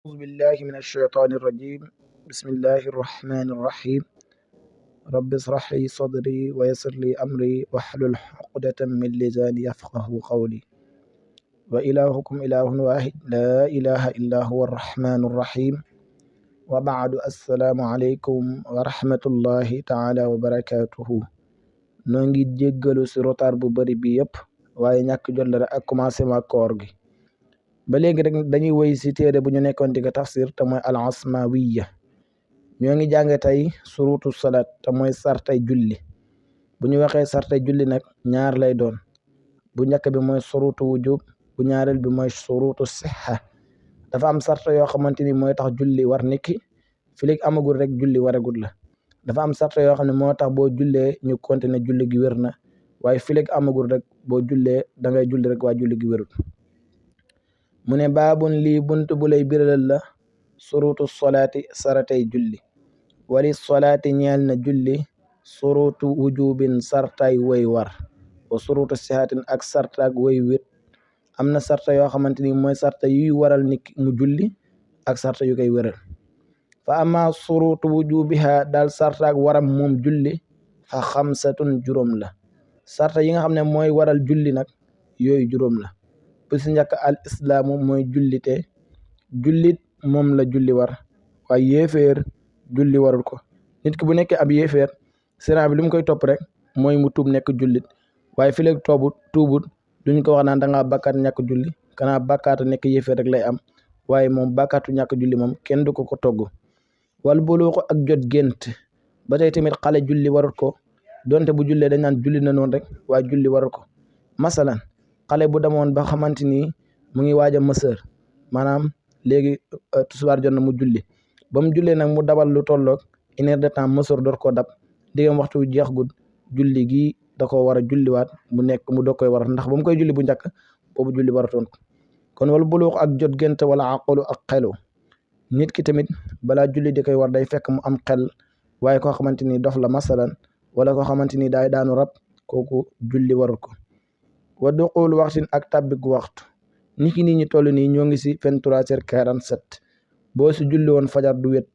أعوذ بالله من الشيطان الرجيم. بسم الله الرحمن الرحيم. رب اشرح لي صدري ويسر لي أمري واحلل عقدة من لساني يفقه قولي. وإلهكم إله واحد لا إله إلا هو الرحمن الرحيم. وبعد السلام عليكم ورحمة الله تعالى وبركاته. نونغي جيغلو سي روتار بو بري بي ييب واye ñak jot la ak commencement koor gi ba léegi rek dañuy woy si téere bu ñu nekkoon di ko tafsir te mooy al asmawiya ñoo ngi jànge tey surutu salat te mooy sartay julli. bu ñu waxee sartay julli nag ñaar lay doon, bu njëkk bi mooy surutu wujub, bu ñaareel bi mooy surutu sixa. dafa am sarta yoo xamante ni mooy tax julli war niki filig amagul rek julli waragul la. dafa am sarta yoo xam ne moo tax boo jullee ñu continuer julli gi wér na, waaye filig amagul rek boo jullee da ngay julli rek waa julli gi wérul. mu ne baabun lii bunt bu lay biralal la surutu solaati saratay julli. wali solaati ñeel na julli surutu wujubin sartay way war wa surutu sihaatin ak sartaak way wét. am na sarta yoo xamante ni mooy sarta yuy waral nit mu julli ak sarta yu koy wéral. fa ama surutu wujubiha daal sartaak waram moom julli fa xamsatun juróom la. sarta yi nga xam ne mooy waral julli nag yooyu juróom la. bu si njëkk al islaamu mooy jullite, jullit moom la julli war, waaye yéeféer julli warul ko. nit ki bu nekkee ab yéeféer siraan bi li mu koy topp rek mooy mu tuub nekk jullit, waaye fi léegi tuubut duñ ko wax naan dangaa bàkkaat ñàkk julli, kanaa bàkkaata nekk yéeféer rek lay am, waaye moom bàkkaatu ñàkk julli moom kenn du ko togg. wal buluuxu ak jot gént, ba tey tamit xale julli warul ko, donte bu jullee dañ naan julli na noonu rek waaye julli warul ko. masalan xale bu demoon ba xamante ni mu ngi waaj a mësër, maanaam léegi tusubaar jot na mu julli, ba mu jullee nag mu dabal lu tolloog 1 heure de temps mësër door koo dab, diggam waxtu wi jeex gud julli gi da ko war a julliwaat mu doog koy war ndax ba mu koy julli bu njëkk boobu julli waratoon ko. kon wala buluux ak jot gént wala aqalu ak xelu. nit ki tamit balaa julli di koy war day fekk mu am xel, waaye koo xamante ni dof la masalan wala koo xamante ni daay daanu rab kooku julli warul ko. wa duqul waxtin ak tàbbik waxtu. nit ki nii ñu toll nii ñoo ngi si 23h47 boo si julli woon fajar du wét,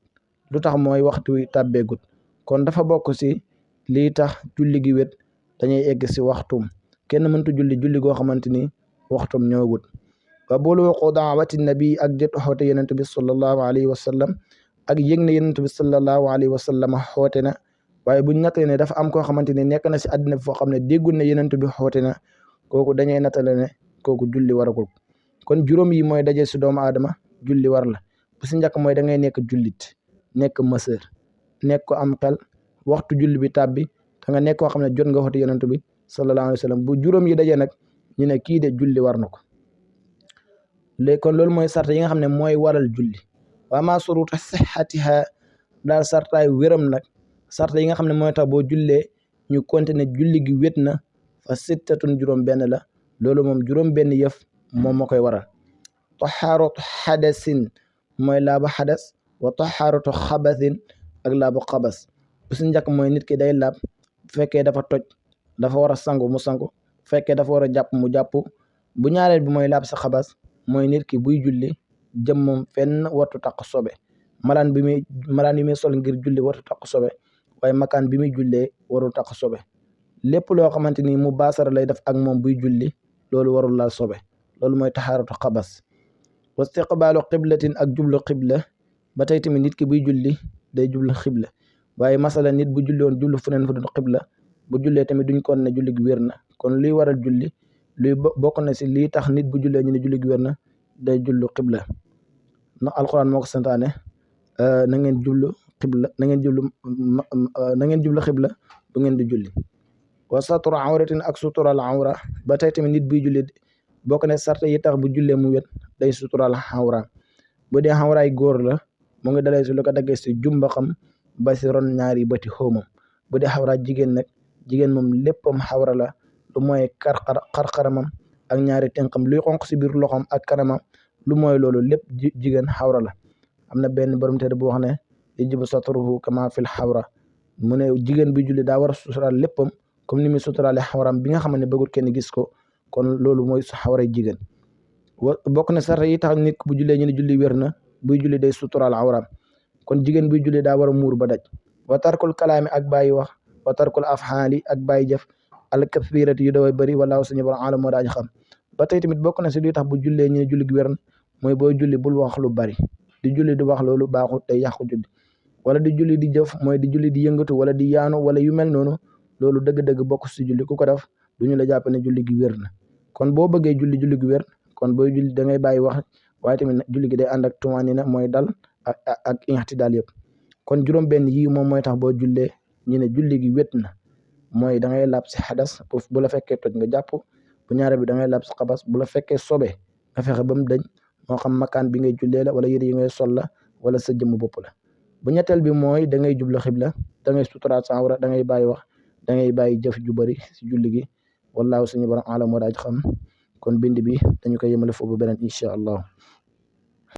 lu tax mooy waxtu wi tàbbeegut. kon dafa bokk si lii tax julli gi wét dañuy egg si waxtum. kenn mëntu julli goo xamante ni waxtum ñëwagut. wa buluuqu daawati nabi ak jot xoote yonent bi sallallahu alayhi wa sallam ak yëg ne yonent bi sallallahu alayhi wa sallam xoote na, waaye buñ nattee ne dafa am koo xamante ni nekk na si àddina bi foo xam ne déggul ne yonent bi xoote na, kooku dañuy nattale ne kooku julli waragul. kon juróom yi mooy daje si doomu aadama julli war la. bu si njëkk mooy da ngay nekk jullit, nekk mësër, nekk ko am xel, waxtu julli bi tàbbi da nga nekk koo xam ne jot nga xoote yonent bi sallallahu alayhi wa sallam. bu juróom yi daje nag ñu ne kii de julli war na ko. léegi kon loolu mooy sarta yi nga xam ne mooy waral julli. wa ma surutu sihatiha daal sartaay wéram nag, sarta yi nga xam ne mooy tax boo jullee ñu continuer julli gi wét na fa sittatun juróom benn la. loolu moom juróom benn yëf moom moo koy waral. taharatu xadasin mooy laabu xadas, wa taharatu xabasin ak laabu xabas. bu si njëkk mooy nit ki day laab, bu fekkee dafa toj dafa war a sangu mu sangu, bu fekkee dafa war a jàpp mu jàpp. bu ñaareel bi mooy laab sa xabas, mooy nit ki buy julli jëmmam fenn wartu taq sobe, malaan yi muy sol ngir julli wartu taq sobe, waaye makaan bi muy jullee waru taq sobe. lépp loo xamante ni mu baasara lay def ak moom buy julli loolu warul laal sobe. loolu mooy taxaaratu xabas. wa istiqbaalu qiblatin ak jublu xibla, ba tey tamit nit ki buy julli day jublu xibla, waaye masala nit bu julli woon jublu feneen fu dul xibla bu jullee tamit duñ kon ne julli gi wér na. kon luy waral julli luy bokk na si lii tax nit bu jullee ñu ne julli gi wér na day jublu xibla. ndax alquran moo ko santaane na ngeen jublu xibla na ngeen jublu xibla bu ngeen di julli. wa satru awratin ak sutural awra, ba tey tamit nit buy julli bokk ne sarta yi tax bu jullee mu wét day sutural awra. bu dee awraay góor la mu ngi dalee si lu ko daggee si jumba xam ba si ron ñaari bëti xóomam. bu dee awra jigéen nag, jigéen moom léppam awra la, lu mooy xarxaramam ak ñaari tënkam luy xonq si biir loxoom ak kanamam, lu mooy loolu lépp jigéen xawra la. am na benn borom téere bu wax ne yajibu satruhu kama fil xawra, mu ne jigéen bi julli daa war a suturaal léppam comme ni muy suturaale xawram bi nga xam ne bëggul kenn gis ko. kon loolu mooy xawray jigéen. bokk na sarta yi tax nit bu jullee ñu ne julli wér na buy julli day suturaal awraam kon jigéen buy julli daa war a muur ba daj wa tarkul kalaami ak bàyyi wax wa tarkul afxaali ak bàyyi jëf alkafirati yu daway bëri walaahu suñu borom alam moo daaji xam ba tey tamit bokk na si luy tax bu jullee ñu ne julli gi wér na mooy booy julli bul wax lu bari di julli di wax loolu baaxut day yàqu julli wala di julli di jëf mooy di julli di yëngatu wala di yaanu wala yu mel noonu loolu dëgg-dëgg bokk si julli ku ko def duñu la jàpp ne julli gi wér na kon boo bëggee julli gi wér kon booy julli da ngay bàyyi wax waaye tamit julli gi day ànd ak tumaanina mooy dal ak i'tidaal yëpp kon juróom benn yii moom mooy tax boo jullee ñu ne julli gi wét na mooy da ngay laab si xadas bu la fekkee toj nga jàpp bu ñaare bi da ngay laab si xabas bu la fekkee sobe nga fexe ba mu dañ moo xam makaan bi ngay jullee la wala yëre yi ngay sol la wala sa jëmm bopp la bu ñetteel bi mooy da ngay jublu xibla da ngay suturaat sa awra da ngay bàyyi wax da ngay bàyyi jëf ju bëri si julli gi wallaahu suñu borom alam moo daaj xam kon bind bi dañu koy yemale foofu beneen incha allah